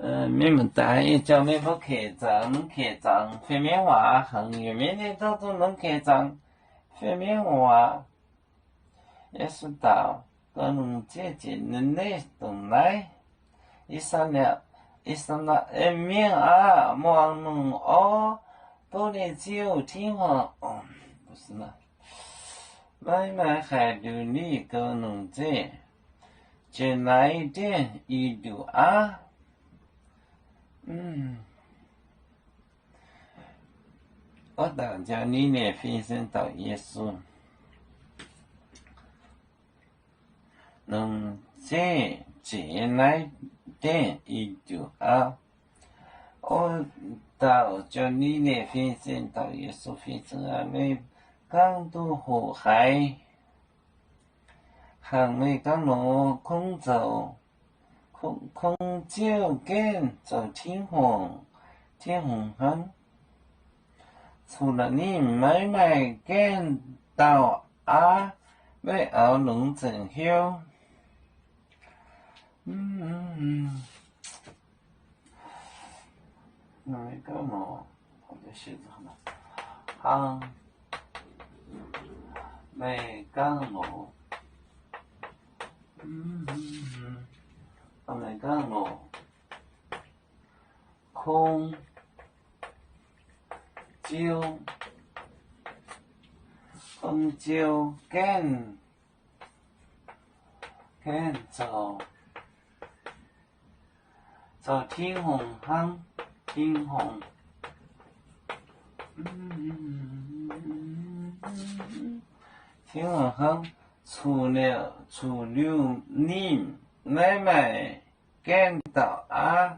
Mienh muoz-doic, ih jauv mienh mbuo keix zaangc, keix zaangc fei mienv waac, hangx yaac mienh ninh zorqv duqv longx keix zaangc fei mienv waac. Yesu dau gauh longc zieqv ziec ninh, ninh dongh naaiv, Ih^saa^laa^en Mienh aah! Muangx longx orv, duqv ninh Ziouv Tin-Hungh maiv maaih haaix nduqc nitv gauh longc zieqv ziec naaiv dieh i nduqc aqv. Wuov dauh nziaaux Ni^ne^fe fin-saeng dauh Yesu, longc zieqv ziec naaiv dieh i nduqc aqv. Wuov dauh nziaaux Ni^ne^fe fin-saeng dauh Yesu fin-saeng, meih gangv duqv hoqc haiz, hangx meih gangv nor, kungx zoux, kungx ziouv gaengh zoux Tin-Hungh, Tin-Hungh hnangv. Cuqv naaiv ninh maiv maaih gaengh dauh aqv, meih oix longc nzengc hnyouv. Hnangv meih gangv nor, hnangv meih gangv nor, kungx ziouv, kungx ziouv gaengh, gaengh zoux, zoux Tin-Hungh hnangv, Tin-Hungh, Tin-Hungh hnangv. Cuqv liuz, cuqv liuz ninh maiv maaih gaengh dauh aqv.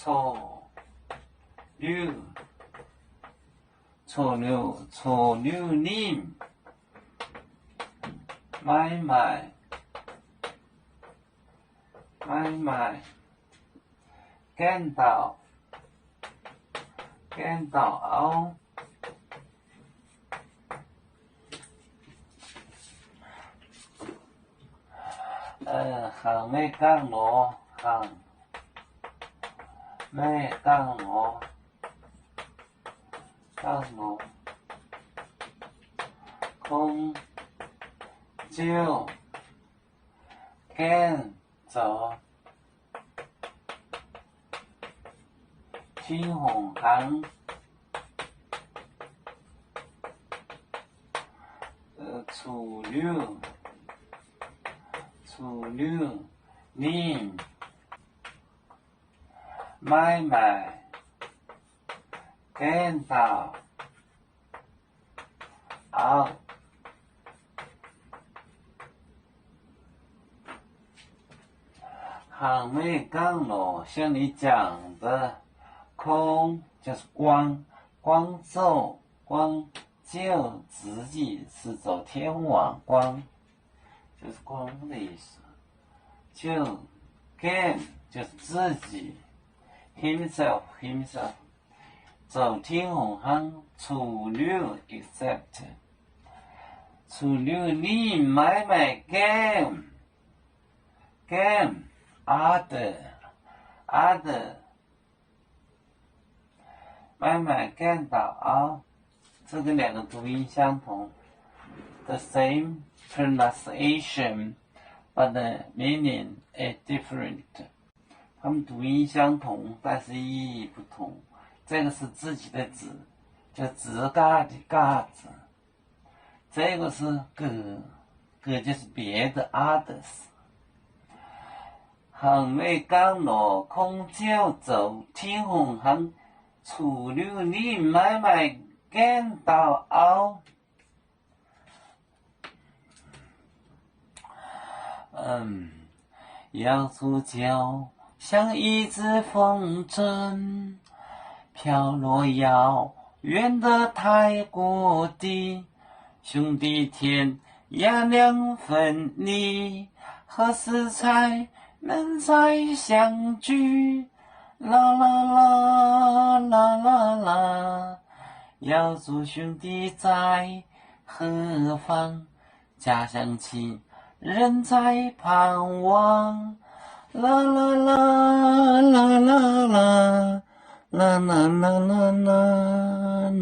Corc liuz, corc liuz, corc liuz ninh maiv maaih, maiv maaih gaengh dauh, gaengh dauh auv. Hangx meih gangv nor, hangx meih gangv nor, gangv nor, kungx ziouv gaengh zoux Tin-Hungh hnangv. Cuqv liuz, cuqv liuz ninh maiv maaih gaengh dauh auv. Hangx meih gangv nor, 像你讲的, 空就是光, 光照, 光就自己是走天网光，就是光的意思。就 gaengh 就是自己, himself, himself. Zoux Tin-Hungh hnangv, cuqv liuz, except, cuqv liuz ninh maiv maaih gaengh, gaengh other, other, maiv maaih gaengh dauh auv. 这个两个读音相同, the same pronunciation, but the meaning is different. 它们读音相同，但是意义不同。这个是自己的子，叫子嘎的嘎子。这个是个，个就是别的 others。Hangx meih gangv nor, kungx ziouv zoux Tin-Hungh hnangv, cuqv liuz ninh maiv maaih gaengh dauh auv. 嗯， Yangh zuqc ziouc 像一阵风筝，飘落遥远的太古地。兄弟天涯两分离，何时才能再相聚？啦啦啦，啦啦啦，遥祝兄弟在何方？ 家乡亲人在盼望，啦啦啦，啦 Laa, laa, laa, laa, laa, laa, laa,